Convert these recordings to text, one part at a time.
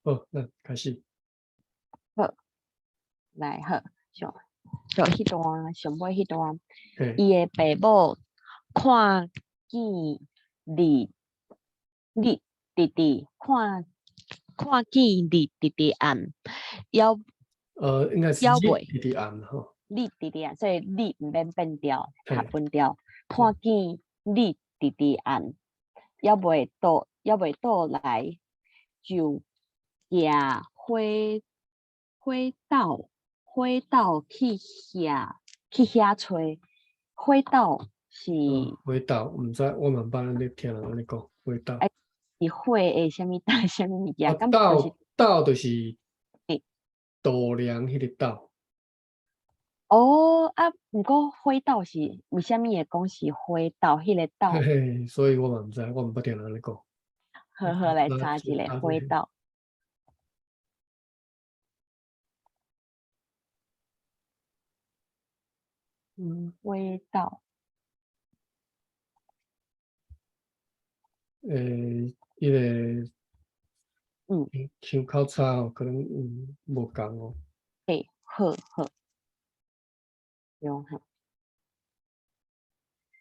好，咱開始。好，來好，上上彼段上尾彼段，伊的爸母看見日日直直看看見日直直暗，猶應該是猶日直直暗吼。日直直暗，所以日毋免變調，讀分調。看見日直直暗，猶未倒來，就舉火火斗火斗去遐揣。火斗是火斗，毋知，我嘛毋捌按呢聽人按呢講，火斗。是火的啥物斗啥物物件？斗斗就是度量彼個斗。哦，啊，毋過火斗是為啥物會講是火斗？彼個斗。嘿嘿，所以我嘛毋知，我毋捌聽人按呢講。好好，來查一下火斗。火斗。彼個，腔口差哦，可能無仝哦。嘿，好好。用好。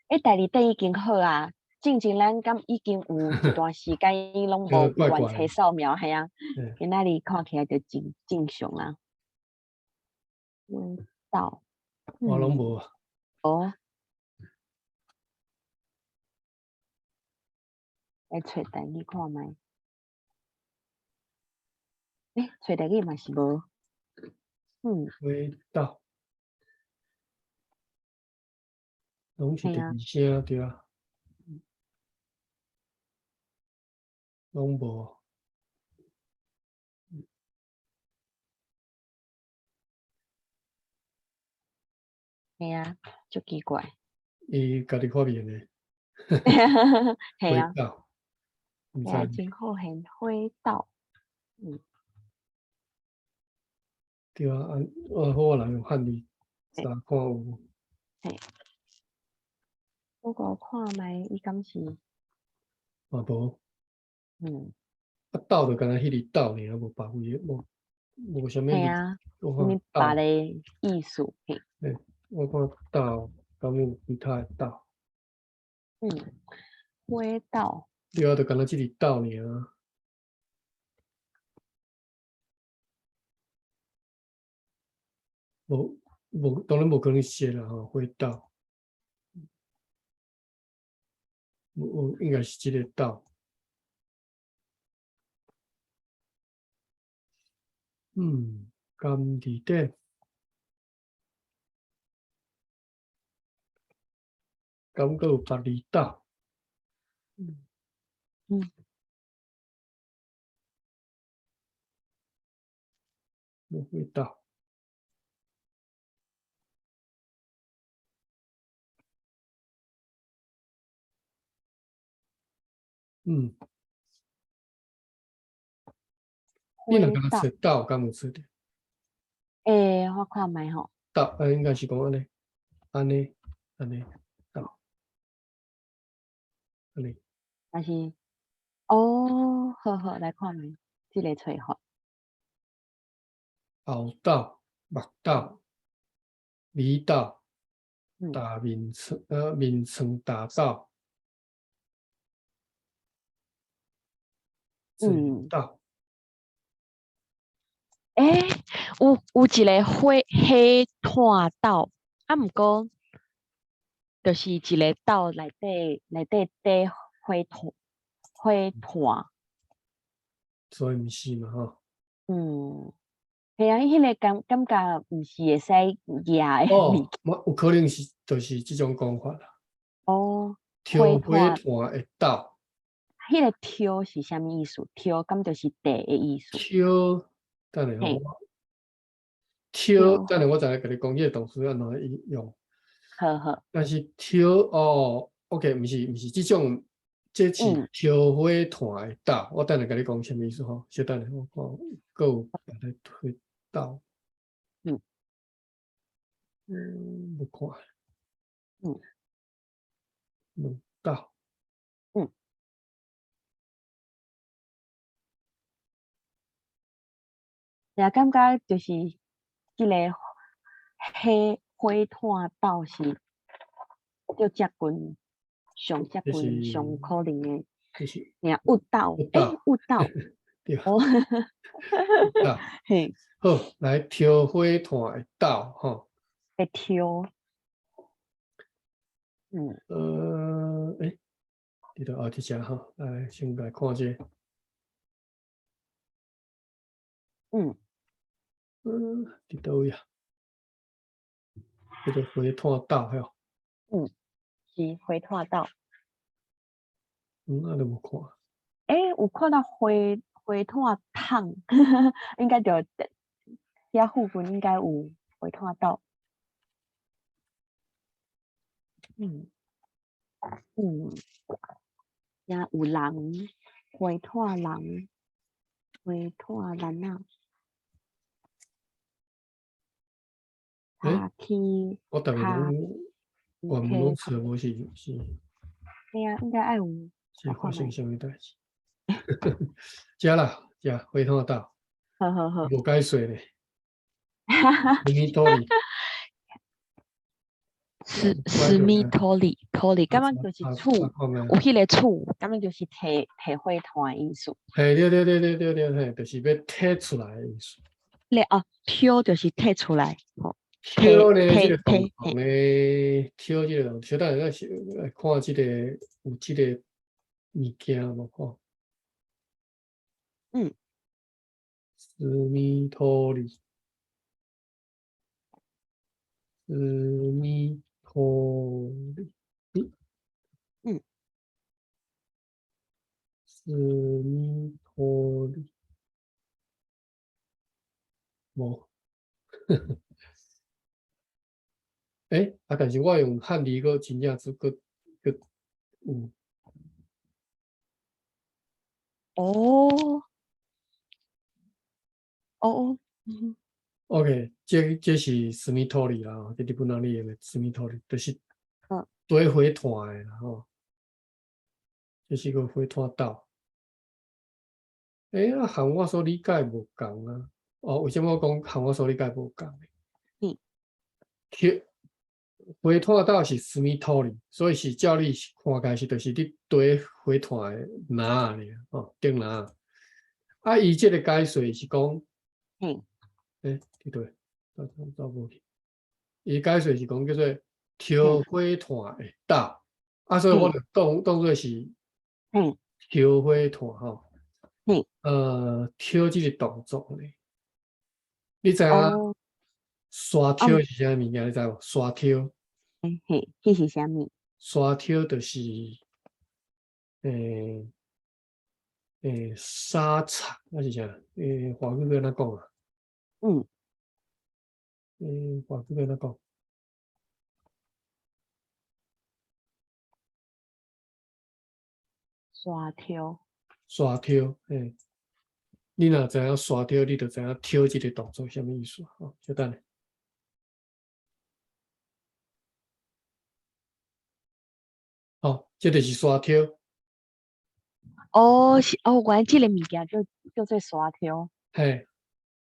欸，第二底已經好啊，進前咱敢已經有一段時間攏無完成掃描，係啊，今仔日看起來就正正常啊。火斗。我攏無啊。哦。來揣台語看覓。欸，揣台語嘛是無。火斗。攏是第二聲對啊。攏無。係啊，足奇怪。伊家己發明的。係啊。火斗。係啊，真好現火斗。對啊，啊，好，我來用漢字查看有無。嘿。不過看覓，伊敢是？嘛無。啊，斗就干焦彼个斗爾，無別位，無無啥物。係啊，啥物別个意思？嘿。嘿，我看斗，敢有其他的斗？火斗。對啊，就干焦這个斗爾。無無，當然無可能寫啦吼，火斗。無，應該是這個斗。甘地底。敢閣有別字斗？無火斗。你若共揣斗，敢有揣著？欸，我看覓吼。斗，啊，應該是講按呢，按呢，按呢，斗，按呢。但是，哦，好好，來看覓，這个揣法。後斗、目斗、尾斗、大面床，面床大斗。斗。欸，有一个火火炭斗，啊，毋過，就是一个斗內底內底底火炭火炭。所以毋是嘛吼。係啊，伊彼个感覺毋是會使舉的物哦，有可能是就是這種講法啦。哦，挑火炭的斗。彼个挑是啥物意思？挑敢就是地的意思？挑，等下我挑，等下我再來共你講，這个動詞按怎用。好好。但是挑哦，OK，毋是這種，這是挑火炭的斗。我等下共你講啥物意思吼？小等下我看閣有別个火斗。無看。兩斗。也感覺就是這个火火炭斗是足接近上接近上可能的，就是爾鬱豆，欸，鬱豆，對，哦，嘿，好，來挑火炭的斗吼，會挑，嗯，欸，佇佗哦，佇遮吼，來先來看這個，佇佗位啊？這個火炭斗吼，是火炭斗。啊，都無看。欸，有看到火火炭桶，應該就遐附近應該有火炭斗。遐有人，火炭人，火炭人啊。欸，去我逐个攏原文攏找無是是。對啊，應該愛有。是發生啥物代誌？食啦，食火炭斗。好好好。無解說咧。斯托里。斯斯米托里托里，感覺就是厝，有彼个厝，感覺就是提提火炭的意思。嘿，對對對對對對，嘿，就是欲提出來的意思。咧哦，挑就是提出來，吼。挑咧，這個動作咧，挑這個，小等下是來看這個有這個物件無吼？斯米托里，斯米托里，斯米托里，無。欸，啊！但是我用漢字閣真正是閣閣有。哦。哦。 OK，這是斯米托里啦，這日本人咧用的斯米托里，就是堆火炭的啦吼。這是個火炭斗。欸，啊，和我所理解無仝啊。哦，為啥物我講和我所理解無仝？火炭斗是斯米托里，所以是照你看起來是就是你堆火炭的籃仔爾，吼，頂籃。啊，伊這個解說是講，欸，佇佗，走無去。伊解說是講叫做挑火炭的斗，啊，所以我就當做是挑火炭吼。挑這個動作咧，你知影沙挑是啥物件？你知無？沙挑。嘿，彼是啥物？沙挑就是，沙铲抑是啥？欸，華語欲按怎講啊？欸，華語欲按怎講？沙挑。沙挑，嘿，你若知影沙挑，你就知影挑這個動作啥物意思吼。小等下。哦，這就是沙挑。哦，是哦，原來這個物件叫做沙挑。嘿，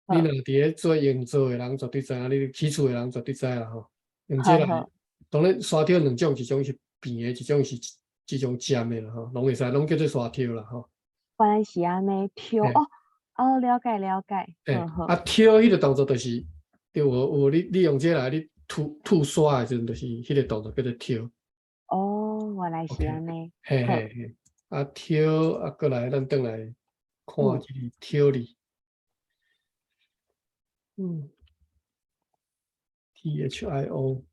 你若佇咧做營造的人，絕對知影；你起厝的人，絕對知啦吼。用這個，當然沙挑兩種，一種是平的，一種是這種尖的啦吼，攏會使，攏叫做沙挑啦吼。原來是按呢挑哦，哦，了解了解。欸，啊，挑彼個動作就是，對有你用這個來你吐吐沙的時陣，就是彼個動作叫做挑。哦，原來是按呢。嘿嘿嘿，啊挑啊，過來，咱轉來看這個挑字。THIO。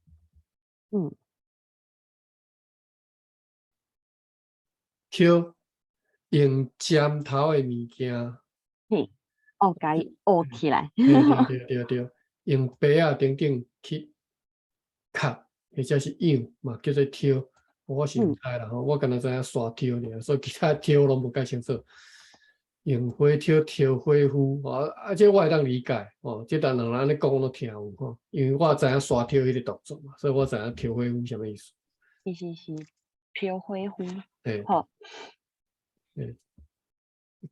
挑用尖頭的物件。嘿，哦，共伊挖起來。對對對對，用篊仔等等去敲，或者是仰嘛，叫做挑。我是毋知啦吼，我敢若知影沙挑爾，所以其他挑攏無介清楚。用火挑挑火夫，啊，這我會當理解哦。這當人按呢講，我攏聽有吼，因為我知影沙挑彼個動作嘛，所以我知影挑火夫啥物意思。是是是，挑火夫。嘿。好。嘿，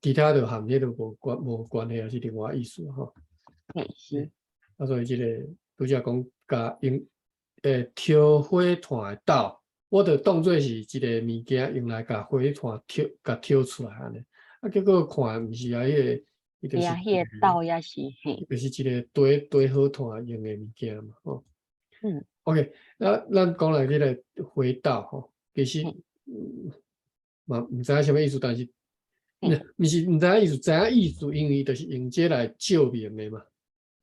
其他就和彼个無關係，抑是另外意思吼。嘿是，啊，所以這个拄才講共用挑火炭的斗，我就當做是一个物件用來共火炭挑，共挑出來按呢。啊，結果看毋是啊，彼个伊就是對啊，彼个斗也是嘿，就是一个堆火炭用的物件嘛，吼。OK，那咱講來這个火斗吼，其實嘛毋知影啥物意思，但是毋是毋知影意思，知影意思，因為就是用這來照明的嘛。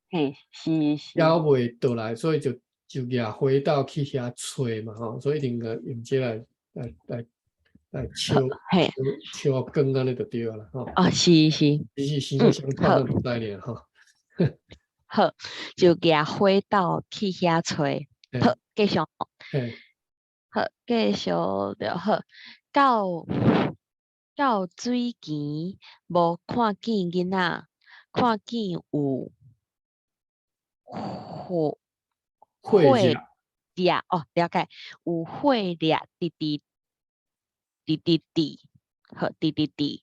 嘿，是是。猶未倒來，所以就舉火斗去遐揣嘛，吼，所以一定共用這來照照光按呢就對啦，吼。哦，是是。只是生相款，咱毋知爾吼。好，就舉火斗去遐揣。好，繼續。好，繼續就好。到水墘無看見囡仔，看見有火火熱哦，了解。有火熱直直直直直，好，直直直。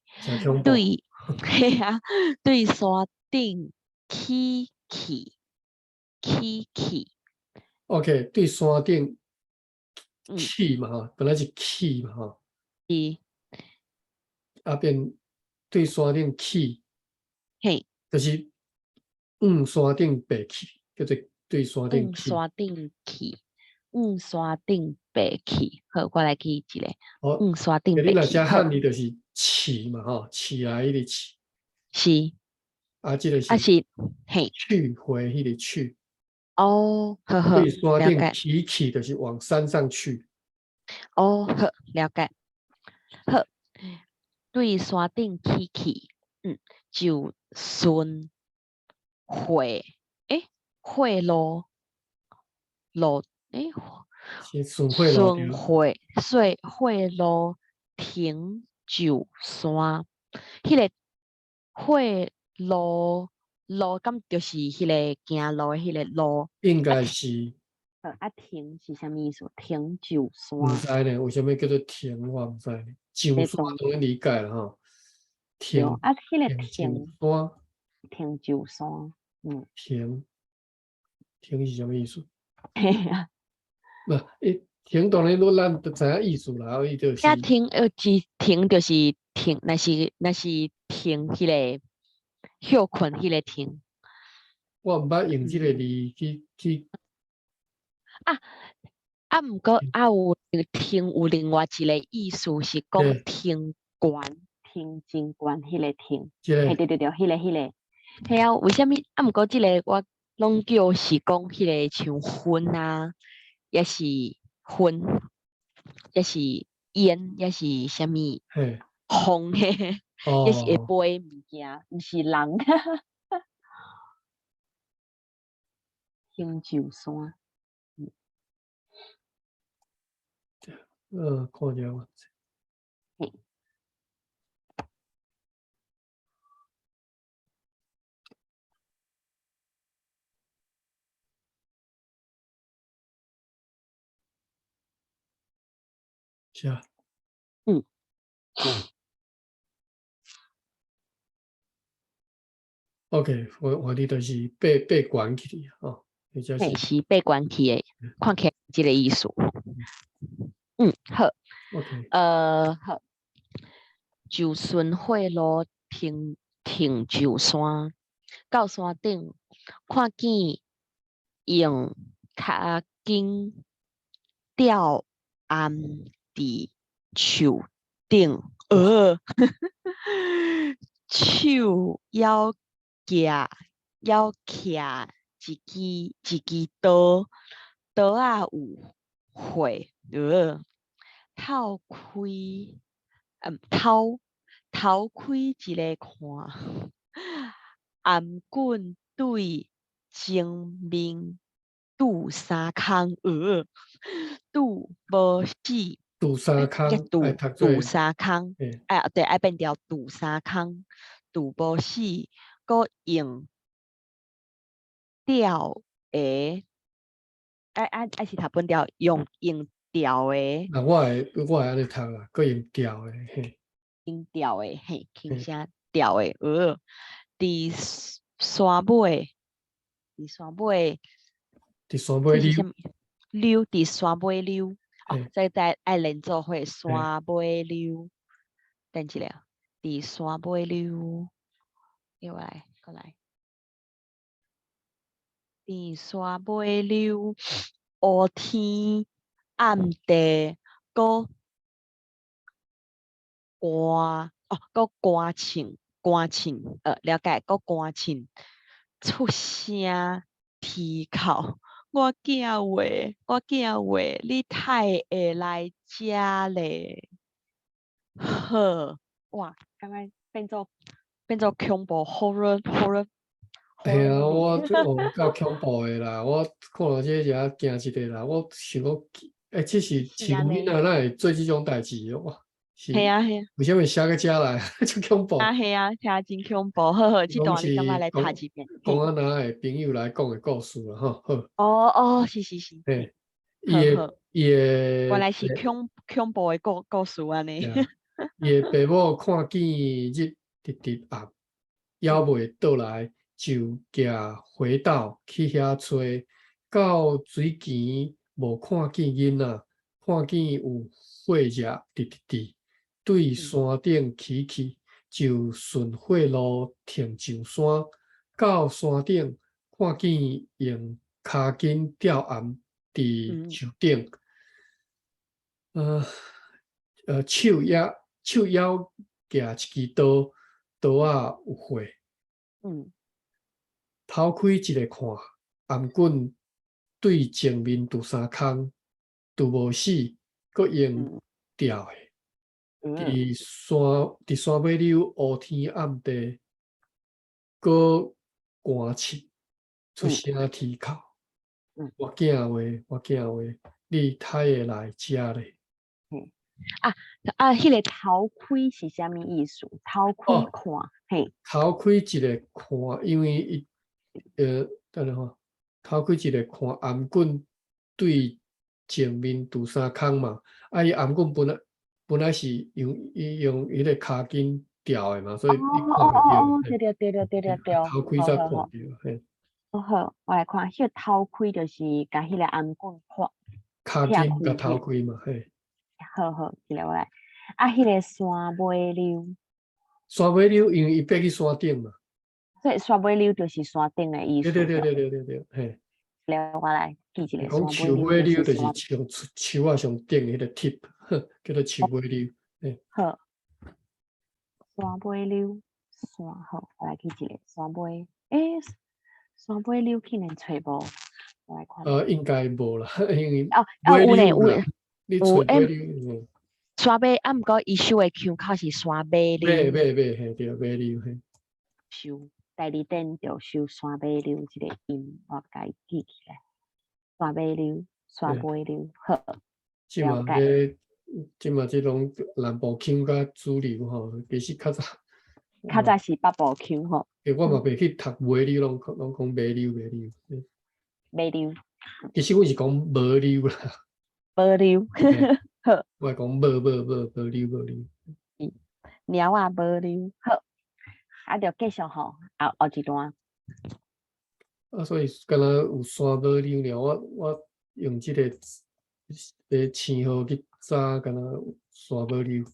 對，嘿啊，對山頂起去起去。 OK，對山頂起嘛吼，本來是起嘛吼。是。啊變對山頂起，就是往山頂爬去，叫做對山頂起。往山頂去，往山頂爬去。好，我來記一下。往山頂爬去。你若寫漢字就是起嘛吼，起來彼個起。是。啊，這个是。啊是，嘿。去回彼個去。哦，好好，對山頂起去，就是往山上去。哦，好，了解。好，對山頂起去，就順火，火路路，順火路。順火，順火路停上山，彼个火路路，敢就是彼个行路的彼个路？應該是。啊，停是啥物意思？停上山。毋知呢，為啥物叫做停？我毋知呢。上山當然理解啦吼。停啊，彼个停山。停上山，。停，停是啥物意思？嘿啊。無，停當然都咱都知影意思啦，伊就是。遐停，是停就是停，若是停彼个歇睏彼个停。我毋捌用這个字去。啊，毋過啊有停有另外一个意思是講停懸，停真懸彼个停。嘿，對對對，彼个彼个。嘿啊，為啥物？啊，毋過這个我攏叫是講彼个像雲啊，抑是雲，抑是煙，抑是啥物風嘿，抑是會飛的物件，毋是人。停上山。看者我。嘿。是啊。OK，我你就是爬懸起去吼，或者是是爬懸去的，看起來這个意思。好。 OK。好。就順火路停停上山，到山頂看見用跤筋吊頷佇樹頂，手猶舉猶徛一支一支刀，刀仔有血，透開，偷偷開一个看，頷頸對前面拄三空，拄無死，拄三空，拄拄三空，哎對，愛變調拄三空，拄無死，閣用吊的，愛是讀本調，用吊的。啊，我會按呢讀啦，閣用吊的，嘿。用吊的，嘿，輕聲吊的，佇山尾，佇山尾，佇山尾溜。這是啥物？溜，佇山尾溜。哦，這在愛連做伙，山尾溜。等一下，佇山尾溜，又來，過來。佇山尾溜，烏天暗地，閣寒哦，閣寒凊，寒凊，了解，閣寒凊，出聲啼哭。我囝話，我囝話，你太會來遮咧。好，哇，感覺變做恐怖 horror horror。嘿啊，我這哦夠恐怖的啦！我看到這個驚一下啦，我想講，欸，這是飼牛囡仔哪會做這種代誌？哇！是嘿啊嘿啊。為啥物寫到遮來？足恐怖。啊嘿啊，聽真恐怖。好好，這段你感覺來讀一遍。講啊，哪的朋友來講的故事啦，吼好。哦哦，是是是。嘿，伊的原來是恐怖的故事按呢。伊的爸母看見日直直暗，猶未倒來，就騎火斗去遐揣，到水墘無看見囡仔，看見有火熱直直直，對山頂起去，就順火路停上山，到山頂看見用跤筋吊頷佇樹頂，手枵舉一支刀，刀仔有血。頭開一个看，頷棍對正面拄三空，拄無死，閣用吊的。佇山尾溜烏天暗地，閣寒凊，出聲啼哭。我囝話，我囝話，你太會來遮咧。啊啊，彼个頭開是啥物意思？頭開看，嘿。頭開一个看，因為伊，等下吼，頭開一個看，頷棍對正面拄三空嘛，啊，伊頷棍本來是用伊用彼个跤筋吊的嘛，所以你看袂著。對對對對對對對。頭開才看著，嘿。好，我來看，彼个頭開就是共彼个頷棍看。跤筋共頭開嘛，嘿。好好，一个我來。啊，彼个山尾溜。山尾溜，因為伊爬去山頂嘛。所以山尾溜就是山頂的意思。對對對對對對對，嘿。來，我來記一下。講樹尾溜就是樹樹仔上頂彼個 tip，叫做樹尾溜。嘿。好。山尾溜，山好，我來記一下山尾。欸，山尾溜竟然揣無，我來看。應該無啦，因為哦哦，有咧有。有欸，山尾啊，毋過伊收的腔口是山尾溜。尾尾尾嘿，對，尾溜嘿。收第二點就收山尾溜這個音，我共伊記起來。山尾溜，山尾溜，好。這嘛咧，這嘛這種南部腔較主流吼，其實較早。較早是北部腔吼。欸，我嘛袂去讀尾溜，攏講尾溜尾溜。尾溜。其實阮是講無溜啦。無溜，好。我講無無無無溜無溜。貓仔無溜，好。啊，就繼續吼，後一段。啊，所以敢若有山尾溜爾，我用這個個星號去查，敢若山尾溜，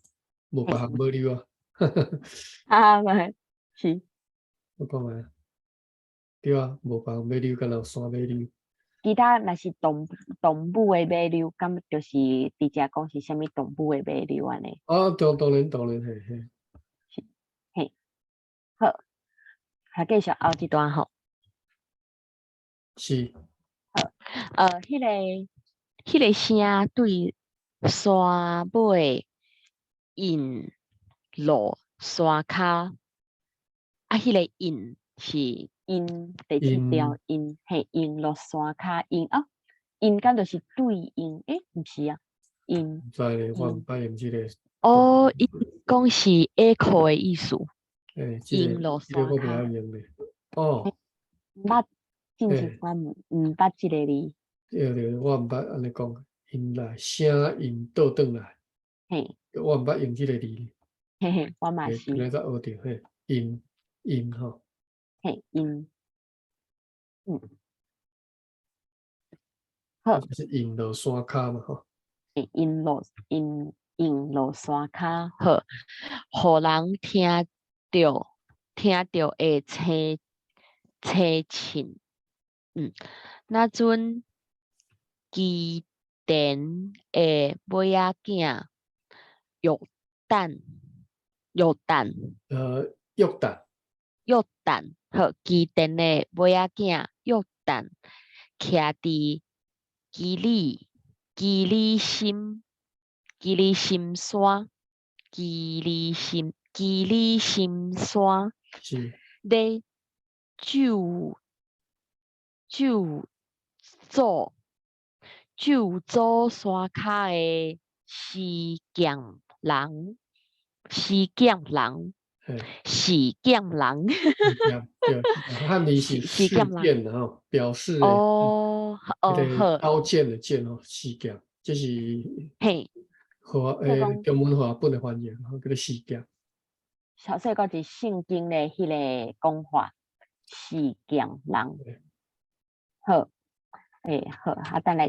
無別項尾溜啊。啊，是。我講下，對啊，無別項尾溜，敢若有山尾溜。其他若是動物的尾溜，敢就是直接講是啥物動物的尾溜按呢？啊，當然當然，嘿嘿。是，嘿，好，還繼續後一段吼。是。好，彼个聲對山尾引落山跤，啊，彼个引是引第七條引，嘿，引落山跤引啊，引敢就是對應？欸，毋是啊，引。毋知咧，我毋捌用這個。哦，伊講是 echo 的意思。欸，引落這個我山跤。袂曉用咧。哦。毋捌，進前我毋捌這個字。對對，我毋捌按呢講，引來聲引倒轉來。嘿。我毋捌用這個字。嘿嘿，我嘛是。今仔才學著嘿，引引吼。嘿，引。嗯。好。就是引落山跤嘛吼。引落山跤，好，予人聽著會青青凊。若陣基甸的尾仔囝約旦，約旦，約旦，約旦，好，基甸的尾仔囝約旦，徛佇基利心山，基利心山，咧咒詛山跤的示劍人，示劍人，示劍人，對，漢字是示劍劍吼，表示哦，好，刀劍的劍哦，示劍，這是和中文和合本的翻譯，叫做示劍。所以講是聖經的彼個講法，示劍人。好，好，啊，等下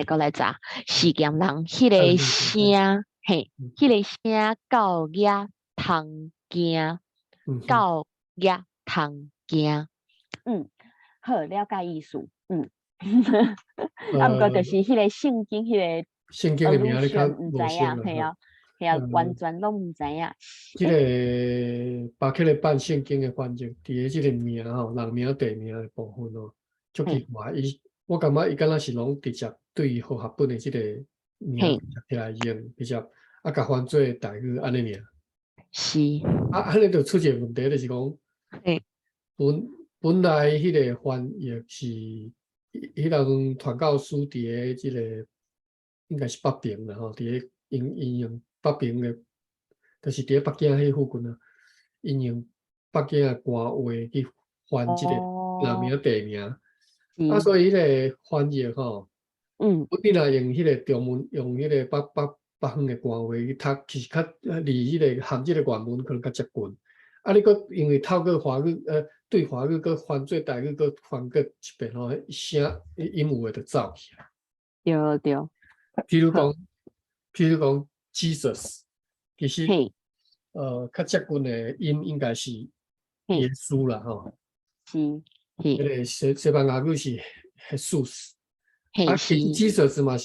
閣來查示劍人，彼个聲，嘿，彼个聲到遐通驚，到遐通驚，好，了解意思，啊，毋過就是彼个聖經彼个聖經的名你較毋知影，嘿啊，嘿啊，完全攏毋知影。這个巴克禮版聖經的翻譯，佇咧這个名吼，人名地名的部分哦，足奇怪。伊我感覺伊敢若是攏直接對和合本的這個名直接來用，直接啊，共翻做台語按呢爾。啊，按呢就出一個問題，就是講，本來彼个翻譯是，彼人傳教士佇咧這个應該是北平啦吼，佇咧𪜶用北平的，就是佇咧北京彼附近啊，𪜶用北京的官話去翻這个人名地名，啊，所以彼个翻譯吼，你若用彼个中文，用彼个北方的官話去讀，其實較離彼个含這个原文可能較接近。啊，你閣因為透過華語，對華語閣翻做台語，閣翻過一遍吼，聲音有的就走去啊。對對。譬如講，Jesus，其實，較接近的音應該是耶穌啦，吼。彼个西班牙語是 Jesus，啊，其實 Jesus 嘛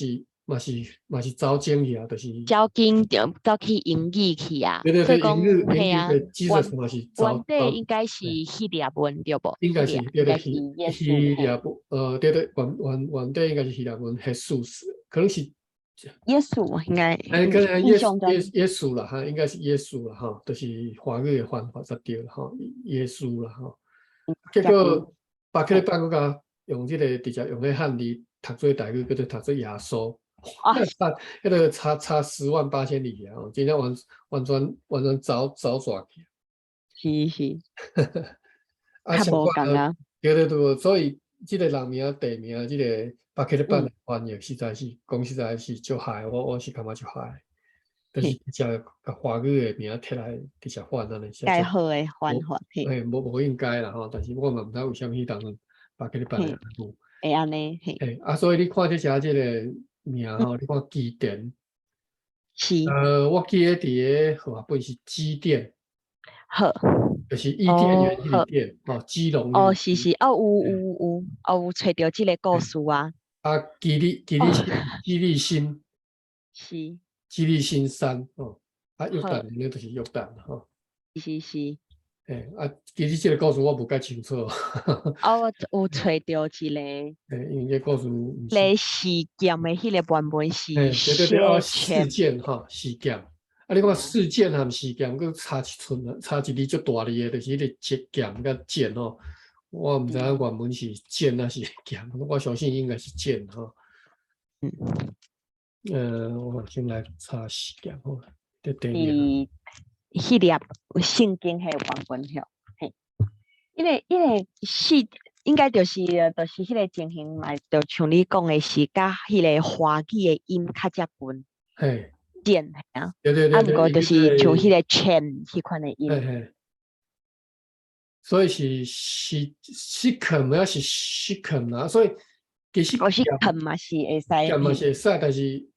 是走精去啊，就是走經就走去英語去啊。對對對，所以講英語嘿啊，英語的 Jesus 嘛是走原底應該是希臘文對無？應該是對對希希臘文，對對，原底應該是希臘文 Jesus，可能是耶穌應該。可能耶穌啦，哈，應該是耶穌啦，哈，就是華語的翻法才對啦，吼，耶穌啦，吼。結果巴克禮版閣共用這个直接用彼漢字讀做台語，叫做讀做耶穌。差彼个差10萬8千里啊！真正完全走轉去。是是。啊，較無仝啊。對對對，所以這个人名地名，這个巴克禮版的翻譯，實在是講實在是足害，我是感覺足害，就是直接共華語的名摕來直接翻按呢。較好的翻法，嘿，無應該啦吼，但是我嘛毋知為啥物彼當陣巴克禮版會按呢。會按呢，嘿。嘿，啊，所以你看這遮這个名吼，你看基甸。我記得佇咧和合本是基甸。好。就是伊甸園彼个甸，吼，基隆。哦，是是，哦，有有有，哦，有揣著這个故事啊。啊，基利心。基利心山，哦，啊，約旦那就是約旦，吼。是是。嘿，啊，其實這个故事我無介清楚。啊，我有揣著一个。嘿，因為這故事毋是。咧示劍的彼个原文是對對對，哦，示劍吼，示劍。啊，你看示劍和示劍，閣差一寸啊，差一字足大字的，就是彼个劍佮劍吼。我毋知影原文是劍抑是劍，我相信應該是劍吼。我先來查示劍好啦。佇地名。希臘聖經彼个原文吼，嘿，彼个是應該就是彼个情形嘛，就像你講的是佮彼个華語的音較接近。劍啊，對對對，啊，毋過就是像彼个銃彼款的音。嘿嘿。所以是西肯，抑是西肯啊，所以其實我是囥嘛是會使，劍嘛是會使，但是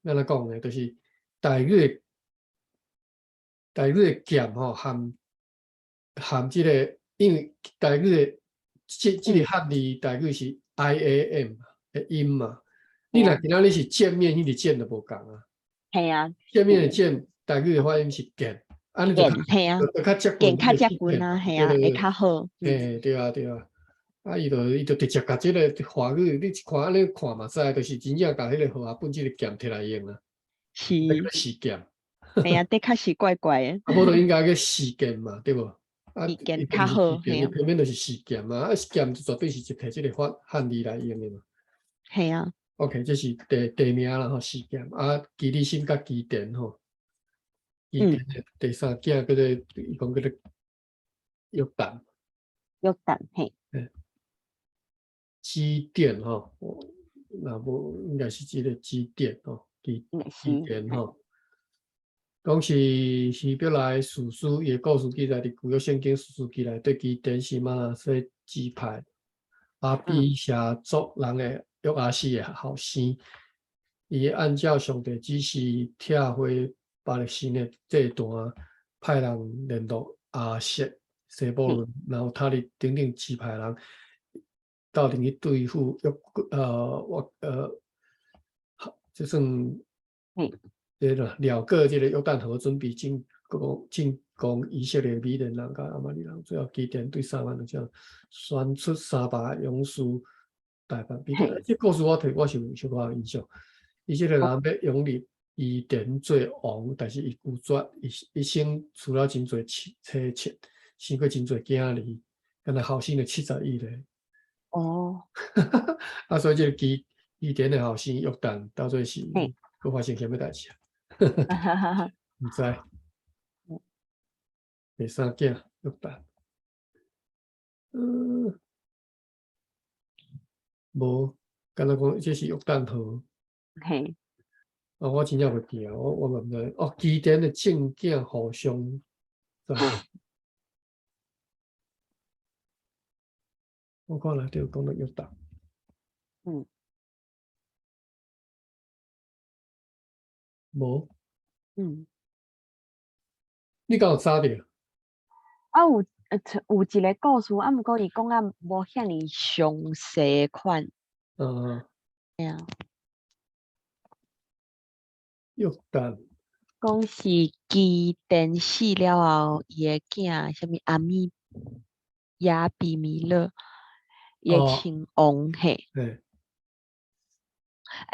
按怎講呢？就是台語的劍吼，含這個，因為台語的這個漢字台語是 I A M 的音嘛。你若今仔日是見面，彼個見就無仝啊。係啊。見面的見，台語的發音是見，按呢就係啊，就較接近，較接近啊，係啊，會較好。嘿，對啊，對啊。啊，伊就直接共這個華語，你一看按呢看嘛知，就是真正共彼個和合本這個劍提來用啊。是。示劍。係啊，的確是怪怪的。啊，無就應該叫示劍嘛，對無？啊，示劍較好，伊偏偏就是示劍嘛，啊，劍就絕對是提這個發漢字來用的嘛。係啊。 OK，這是地名啦吼，示劍啊，基利心佮基甸吼，基甸的第三囝叫做伊講叫做約旦。約旦嘿。基甸吼，若無應該是這個基甸吼，基甸吼。講是希伯來士師，伊的故事記載佇舊約聖經士師記內底，基甸是瑪拿西支派亞比篩族人的約阿施的後生，伊按照上帝指示，拆毀巴力神的祭壇，派人聯絡亞設、西布倫、拿弗他利等等支派人，鬥陣去對付約我這算，這個繞過這個約旦河，準備進攻以色列米甸人佮亞瑪力人，最後基甸對3萬人將選出300勇士。代辦比這故事我提我是有小可印象。伊這個人欲擁立基甸做王，但是伊拒絕，伊一生娶了真濟妻妾，生過真濟囝兒，敢若後生就71個。啊，所以這個基甸的後生約旦到底是閣發生啥物代誌啊？毋知。第三囝約旦，無，敢若講這是約旦河。啊，我真正袂記啊，我嘛毋知。哦，基甸的正囝互相，我看內底有講到約旦。無。你敢有查著？啊有一個故事，啊，毋過伊講啊無遐爾詳細款。嘿啊。約旦。講是基甸死了後，伊的囝啥物阿米亞比米勒，伊會稱王嘿。啊，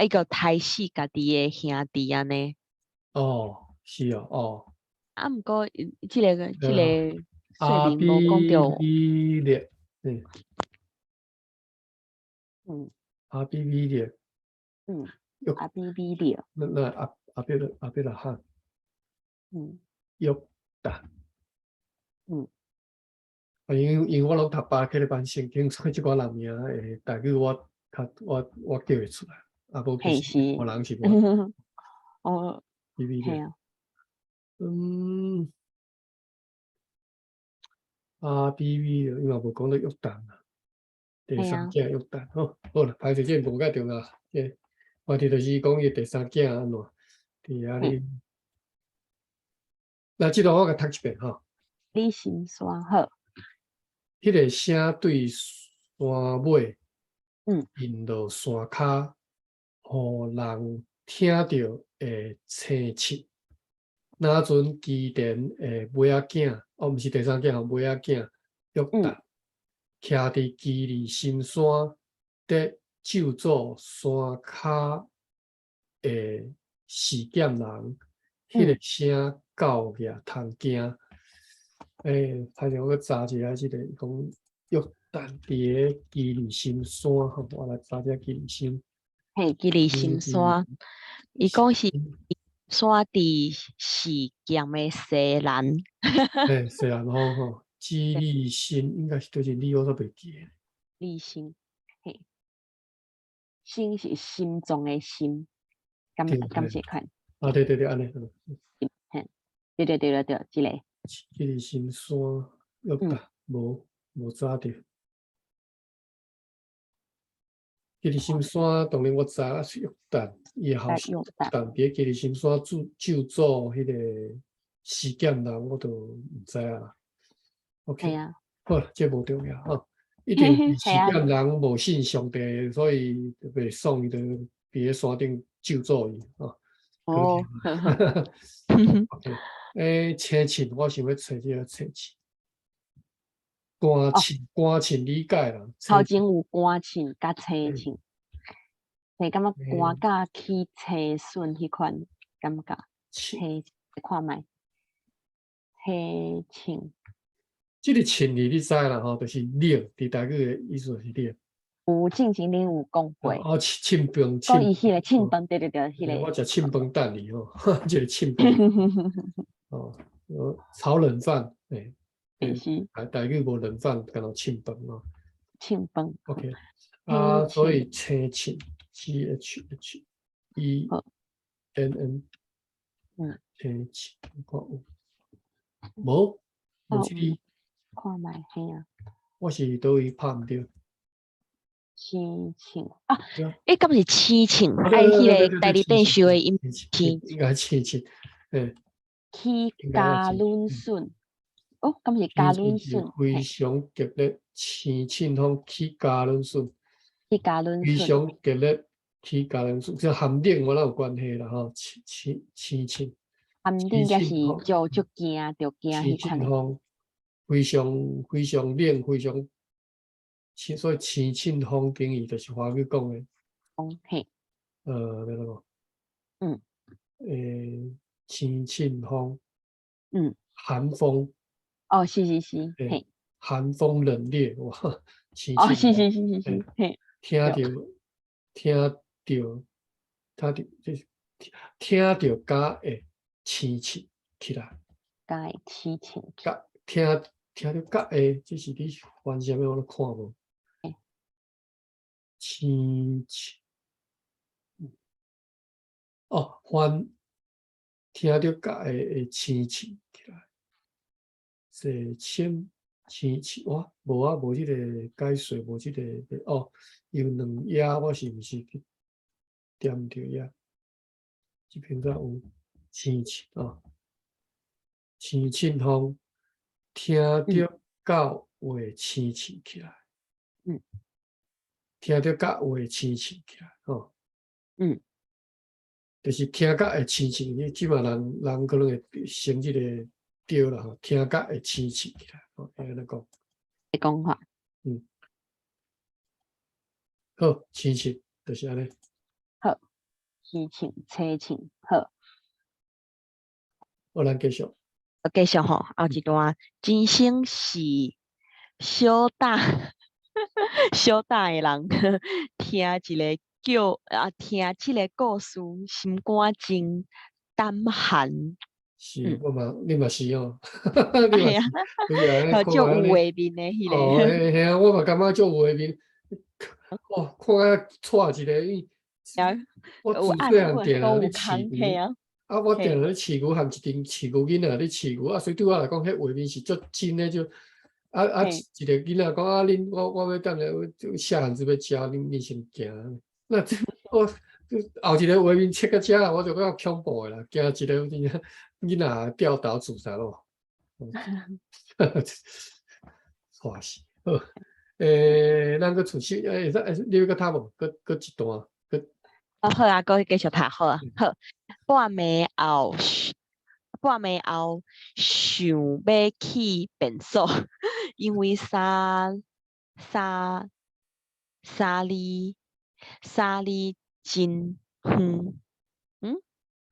伊閣刣死家己的兄弟按呢。哦，是哦，哦。啊，毋過這個說明無講著。亞比米勒，亞比米勒。亞比米勒。那亞伯拉罕。約旦。啊，因為我攏讀巴克禮班聖經，所以這寡人名會台語我較我叫會出來，啊無其實別人是無。嘿啊。亞比米勒，伊嘛無講到約旦啊，第三囝約旦，好，好啦，歹勢這無介重要，這話題就是講伊第三囝按怎，佇遐咧。來，這段我共讀一遍吼。你心山好。彼個聲對山尾，引落山跤，予人聽著會青刺。若陣基甸的尾仔囝，哦，毋是第三囝吼，尾仔囝約旦，徛佇基利心山，佇咒詛山跤的示劍人，彼個聲狗額通驚。欸，歹勢我閣查一下這個講約旦佇個基利心山吼，我來查一下基利心。嘿，基利心山，伊講是山佇示劍的西南。嘿，西南方吼，基利心應該是佗一里，我煞袂記得。利心，嘿，心是心臟的心，敢這款？啊，對對對，按呢。嘿，對對對對對，這個。基利心山約旦，無查著。基利心山當然我知啊，是約旦，伊的後在約旦，但佇基利心山咒咒詛彼個示劍人，我都毋知影啦。OK，嘿啊，好，這無重要吼。一定是示嘿啊，劍人無信上帝，所以就袂爽，伊就佇咧山頂咒詛伊吼。哦，呵呵。 OK，青凊，我想欲揣這個青凊。寒凊，寒凊理解啦。頭前有寒凊佮青凊，會感覺寒甲起青筍彼款感覺。青看覓，青凊。這個凊字你知啦吼，就是冷，佇台語的意思是冷。有進前恁有講過。哦，凊飯，講伊彼個凊飯，對對對，彼個。我食凊飯等你吼，這個凊飯。哦，炒冷飯，欸。是。台語無冷飯，干焦凊飯咯。凊飯。 OK，啊，所以青凊，C H H E N N，青凊，看有無？無這個。看覓，嘿啊。我是佗位拍毋著。青凊啊，欸，敢是青凊？愛彼個台日變修的音青。應該青凊，欸。起加仑筍。哦，敢是加仑筍？非常激烈，青凊風起加仑筍。起加仑筍。非常激烈，起加仑筍，這含冷我哪有關係啦吼？青青青凊。含冷應該是就足驚，就驚彼款。青凊風非常非常冷，非常，所以青凊風等於就是華語講的。風嘿。欲按怎講？青凊風。寒風。哦，是是是，嘿。寒風冷冽，哇！哦，是是是是是，嘿。聽著聽著聽著，就是聽著敢會青凊起來。敢會青凊。甲聽聽著敢會，這是你翻啥物我攏看無。青凊。哦，翻聽著敢會會青凊起來。這青青凊，哇，無啊，無這個解說，無這個哦，有兩頁，我是毋是去點著頁？這邊才有青凊哦，青凊風聽著到會青凊起來，聽著甲會青凊起來，吼，就是聽甲會青凊，你這馬人人可能會成這個對啦吼，聽甲會青凊起來，吼，按呢講。會講話。好，青凊就是按呢。好，青凊，青凊，好。好，咱繼續。繼續吼，後一段，人生是小膽小膽的人，聽一個叫啊，聽這個故事，心肝真膽寒。是，我嘛，你嘛是哦。係啊，足有畫面的彼個。哦，嘿啊，我嘛感覺足有畫面。哇，看甲掣一个，因我自細漢定定咧飼牛，啊，我定定咧飼牛，含一陣飼牛囡仔咧飼牛，啊，所以對我來講，彼畫面是足真的，就啊啊，一個囡仔講啊，恁我我欲等下細漢子欲食，恁恁先行。那我後一個畫面切到遮，我就感覺恐怖的啦，驚一個真正囡仔吊頭自殺咯。掣死，好，咱閣出去，欸，你欲閣讀無？閣閣一段，閣。哦，好啊，閣繼續讀好啊，好。半暝後，半暝後想欲去便所，因為三三三里三里真遠，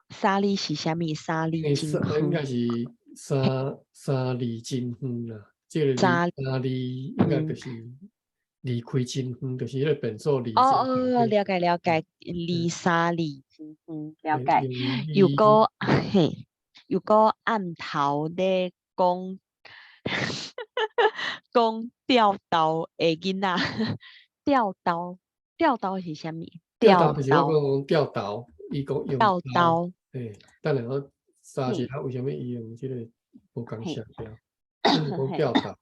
三里是啥物？三里真遠。應該是三三里真遠啦。這個三里應該就是離開真遠，就是彼個便所離。哦哦，了解了解，離三里真遠，了解。又閣嘿，又閣暗頭咧講講吊刀的囡仔，吊刀吊刀是啥物？吊刀就是我講吊刀，伊講用吊刀。嘿，等下我查一下為啥物伊用這個無仝寫掉，講吊刀。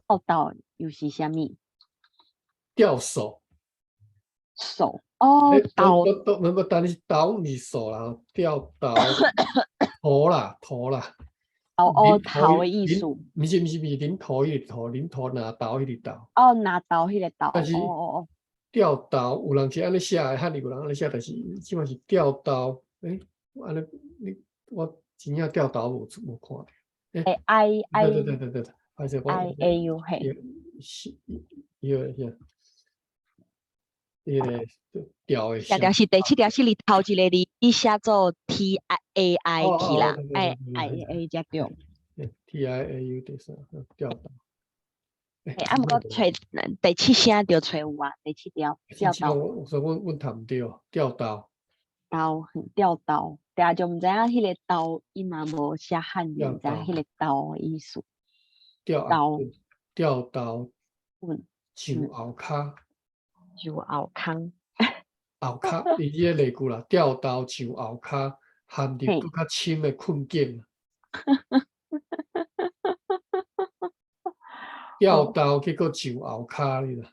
吊刀又是啥物？吊手。數哦，欸投都都都，無但是投毋是數啦，吊投塗啦塗啦。哦哦，啉頭的意思。毋是毋是毋是，啉塗彼个塗，啉塗拿刀彼个刀。哦，拿刀彼个刀。但是哦哦哦。吊刀有人是按呢寫的，漢字有人按呢寫，但是這擺是吊刀。欸，按呢你我真正吊刀無無看著。欸，I I 對對對對對，還是我 I A U 嘿。是，伊個啥？彼个吊的。條條是第七條是你頭一個字，你寫做 T I A I 去啦，I I A 才對。 T I A U 第三吊刀。欸，啊，毋過揣第七聲就揣有啊，第七條吊刀。我說阮阮讀毋對，吊刀。刀，吊刀，定就毋知影彼个刀，伊嘛無寫漢字，毋知影彼個刀的意思。吊刀。吊刀。上後跤。上後空。後跤，伊這個例句啦，吊刀上後跤，陷入閣較深的困境。吊刀結果上後跤你啦。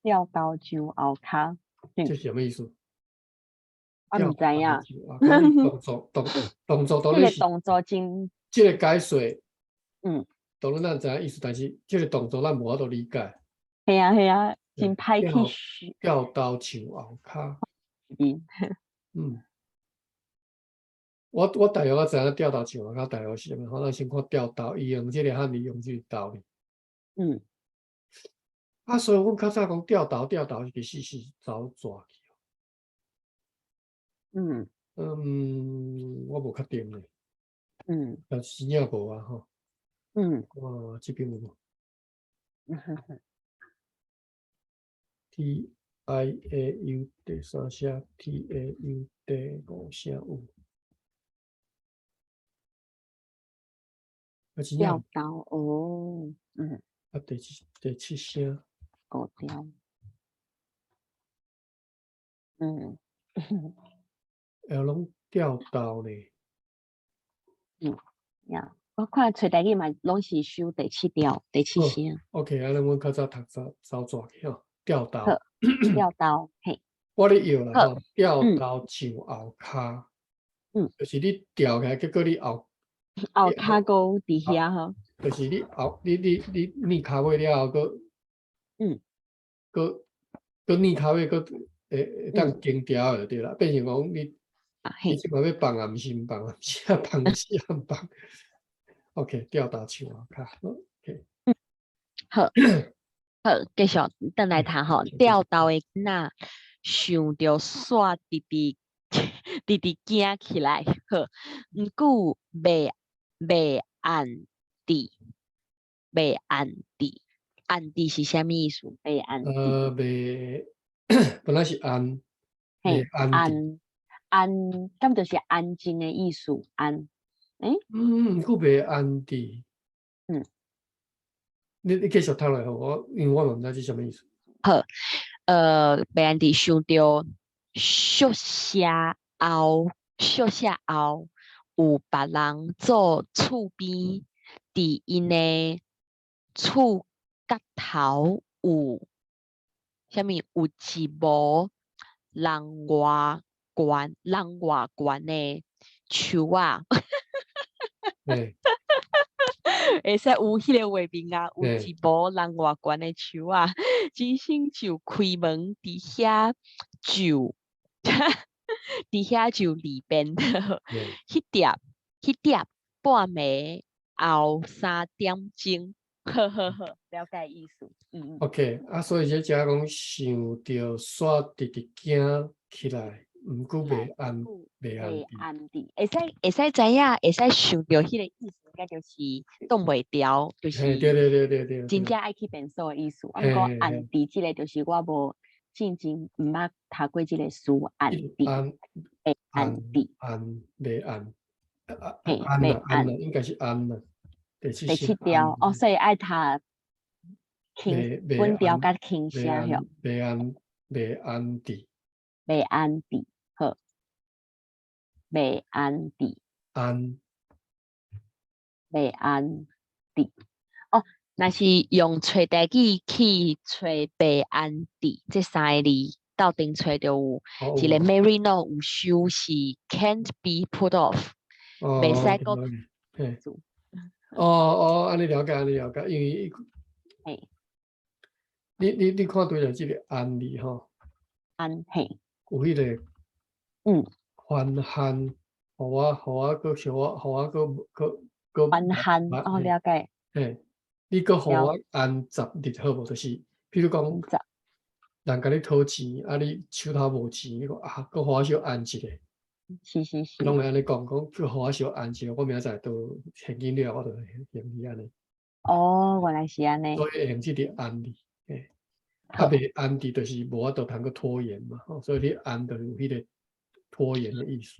吊刀上後跤。這是啥物意思？我毋知影。動作動動作當然是。這個動作真。這個解說。當然咱知影意思，但是這個動作咱無法度理解。係啊係啊，真歹去吊刀上後跤。嗯。我我大約我知影吊刀上後跤大約是啥物，咱先看吊刀，伊用這個漢字用這個刀。啊，所以阮較早講吊刀吊刀，其實是走蛇去。嗯，我無確定咧。但是真正無啊吼。哇，這邊有無？T I A U 第三聲，T A U 第五聲有。啊，真正。吊刀哦，嗯。啊，第七第七聲。五條。嗯。會攏吊刀呢？嗯，呀，我看揣台語嘛，攏是收第七條，第七聲。 OK，按呢阮較早讀走走蛇去吼，吊刀。好，吊刀，嘿。我咧搖啦吼，吊刀上後跤。就是你吊起來，結果你後。後跤閣佇遐吼。就是你後，你你你躡跤尾了後，閣，閣閣躡跤尾，閣會會當經牢就對啦，變成講你。你這擺欲放啊，毋是毋放啊，毋是啊放，毋是啊毋放。OK，吊刀上後跤，OK。好，好，繼續轉來讀吼。吊刀的囡仔想著煞直直直直驚起來，好，毋過袂袂按佇，袂按佇，按佇是啥物意思？袂按佇。袂，本來是按，嘿，袂按。安，敢就是安靜的意思？安，欸？嗯，閣袂按佇。你你繼續讀落去，我因為我嘛毋知這啥物意思。好，袂按佇想著宿舍後，宿舍後有別人做厝邊，佇𪜶的厝角頭有啥物？有一無人外懸，人外懸的樹仔。會使有彼個畫面啊，有一無人外懸的樹仔，醫生就開門佇遐就佇遐就裡邊，彼點彼點半暝後三點鐘，呵呵呵，了解意思。嗯。 OK，啊，所以這遮講想著煞直直驚起來。毋過袂按袂按袂按佇，會使會使知影，會使想著彼個意思，應該就是擋袂牢，就是對對對對對，真正愛去便所的意思。啊，毋過按佇這個就是我無進前毋捌讀過這個詞，按佇，會按佇，按袂按，按啦按啦，應該是按啦。第七第七條哦，所以愛讀輕穩調佮輕聲吼。袂按袂按佇，袂按佇。好，袂按佇，按，袂按佇，哦，若是用揣台語去揣袂安置這三个字，鬥陣揣著有一個 Mary Note 有收是 can't be put off，袂使閣做。哦哦，按呢了解，按呢了解，因為你看對著這個安字吼，安嘿，有彼個寬限，予我閣小可，予我閣閣閣寬限哦，了解。嘿，你閣予我按10日好無？就是，比如講，人共你討錢，啊，你手頭無錢，你講啊，閣予我小按一下。攏會按呢講，講閣予我小按一下，我明仔載都現金了，我就還你按呢。哦，原來是按呢。所以會用這個按字，嘿，啊，袂按字就是無法度通閣拖延嘛，吼，所以你按就是有彼個拖延的意思。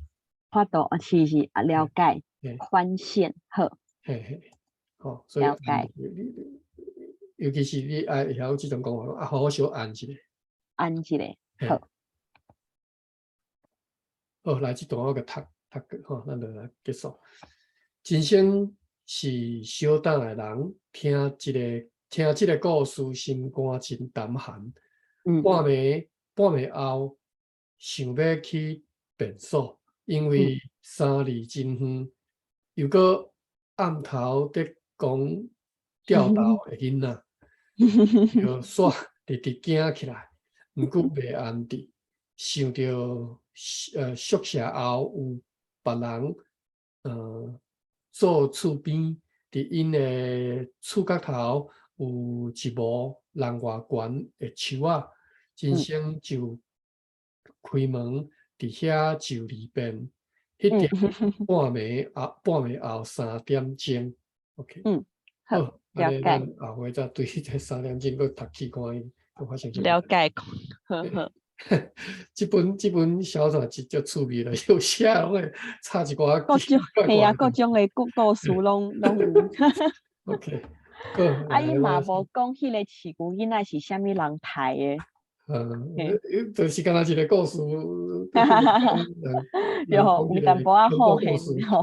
法度，是是啊，了解。寬限好。嘿嘿，好，所以了解。尤其是你愛會曉這種講法，啊，予我小按一下。按一下，好。好，來這段我閣讀讀過吼，咱就來結束。真生是小膽的人，聽這個故事，心肝真膽寒。半暝後，想欲去便所，因為3里真遠，又閣暗頭佇講吊豆的囡仔，就煞直直驚起來，毋過袂安置，想著宿舍後有別人做厝邊，佇𪜶的厝角頭有一棵人外懸的樹仔，真生就開門佇遐就二便。彼陣半暝後3點鐘，OK。好，了解。咱後回再對這3點鐘閣讀起看伊，閣發生啥物。了解，好好。這本小說真足趣味啦，有寫攏會插一寡各種係啊，各種的故事攏有。 OK，啊，伊嘛無講彼個飼牛囡仔是啥物人刣的。嗯，就是敢若一個故事。對吼，有淡薄仔好現吼。